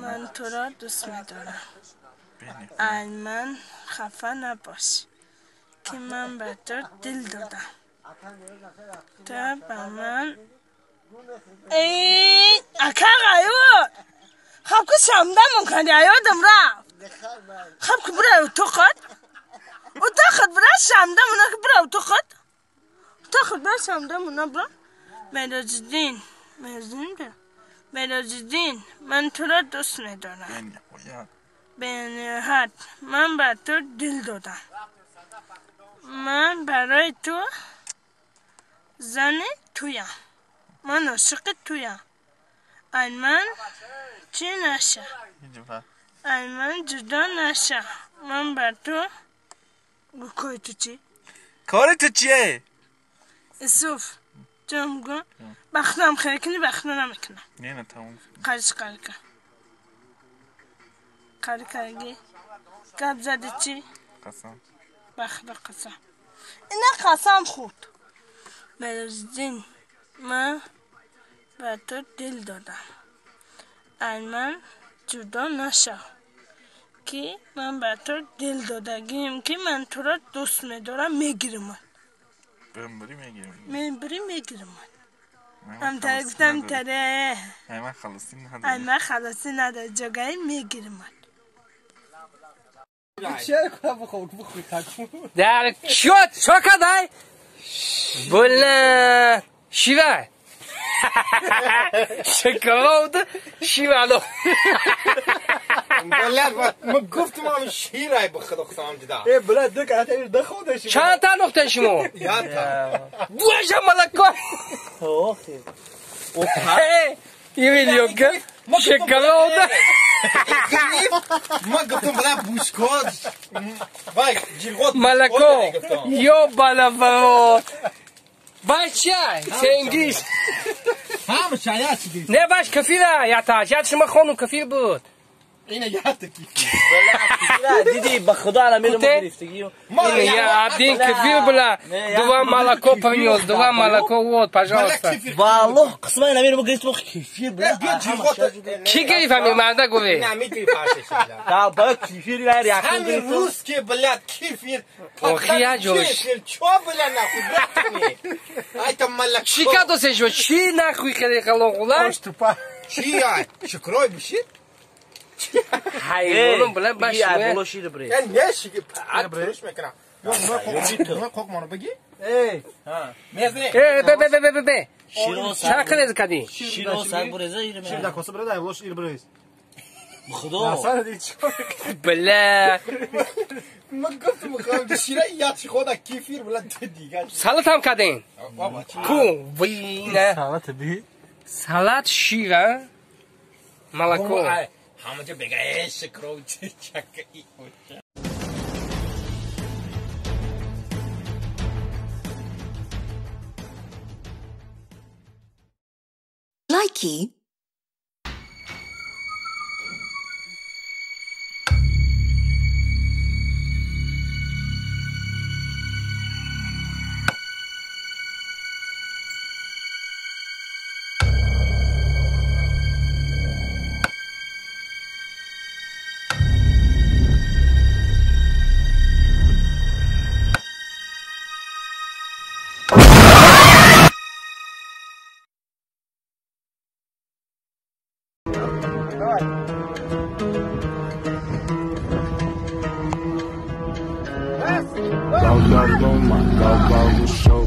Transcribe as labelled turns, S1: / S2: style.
S1: Ман туро дӯст медорам. Ай ман хафа набош, ки ман ба ту дил додам. Ту ба ман эй ака ғайёр. Хаб ку шамдамон кардӣ, ёдам рафт. Хаб ку бира утоқат. Утоқат бира шамдамона бира утоқат. Утоқат бира шамдамона бира. Мероҷиддин, Мероҷиддин, Мероҷиддин, ман туро дӯст медорам. Бениҳоят ман ба ту дил додам. Ман барои ту зани туям. Ман ошиқи туям. Ай ман чӣ наша? Ай ман ҷудо наша. Ман ба ту кори ту чӣ?
S2: Кори ту чие?
S1: Исуф, ҷон гу. Бахтам хел кунӣ, бахта намекунам.
S2: Не, не, тамом.
S1: Қариш қари кар. Қари карги. Гап зади чӣ?
S2: Қасам.
S1: Бахта қасам. Ина қасам хӯрд. Мероҷиддин, ман ба ту дил додам. Ай ман ҷудо нашав, ки ман ба ту дил додагием, ки ман туро дӯст медорам, мегиримат.
S2: Бимбирӣ мегирим.
S1: Мебирӣ мегиримат. Ҳамтаре гуфтам таре.
S2: Ай ман халосӣ надорам.
S1: Ай ман халосӣ надорам, ҷогаи мегиримат.
S3: Дар чё чё кадай? Бля, шива. Шоколад, шива.
S4: Бля, ма гуфтам ам ширай ба худо хусам дида.
S5: Э, бля, дик ата да худаш.
S3: Чанд та нухтан шумо?
S4: Я та.
S3: Душа молоко.
S5: Охи.
S3: Ивилёка. Шоколад.
S4: Ма гуфтам бля бушкод. Вай, ҷирғот.
S3: Молоко. Ёбана в рот. Бача, Чингиз.
S4: Ҳама шая чиди.
S3: Не баш кефира, ята, я шумо хону кефир буд.
S4: Ина ята кефир.
S5: Диди ба худо ана мерам гирифтагӣ.
S3: Я один кефир бля, два молоко принес, два молоко вот, пожалуйста.
S5: Валлоҳ қисман ана мерам гирифтам кефир бля.
S3: Ки гирифт ҳамин марда гӯве?
S4: На мегирифт ҳарши.
S5: Да ба кефир ва якум
S4: Ҳамин
S5: гирифтам.
S4: русский блядь кефир.
S3: Охи я ҷош.
S4: Кефир чо бля нахуй братни. Айта малак.
S3: Чӣ кадосе шо? Чӣ нахуй хеле қалонғула?
S4: Чи ай? Шукрой бишид?
S3: Ҳайвоном бля баш.
S5: Ай боло шир бре.
S4: Я не шиги пат фурӯш мекунам. Ё мо қоқ моно бигӣ?
S5: Эй.
S4: Мезани.
S3: Э, бе бе бе бе бе.
S5: Широ
S3: Чанд қилез кадӣ?
S5: Широ сар буреза ир
S6: Шир да коса бреда, боло шир брез.
S5: Худо.
S6: Сар ди чӣ?
S3: Бля.
S4: Ма гуфтам мехоҳам шира ят хода кефир бля дигар.
S3: Салат ҳам кадин.
S4: Баба
S3: Ку вина.
S6: Салат би.
S3: Салат шира. Молоко.
S4: ҳама ҷо бега э шукрой чака и оша.
S7: Likey.
S8: Go, go, go, my go, go, go, show.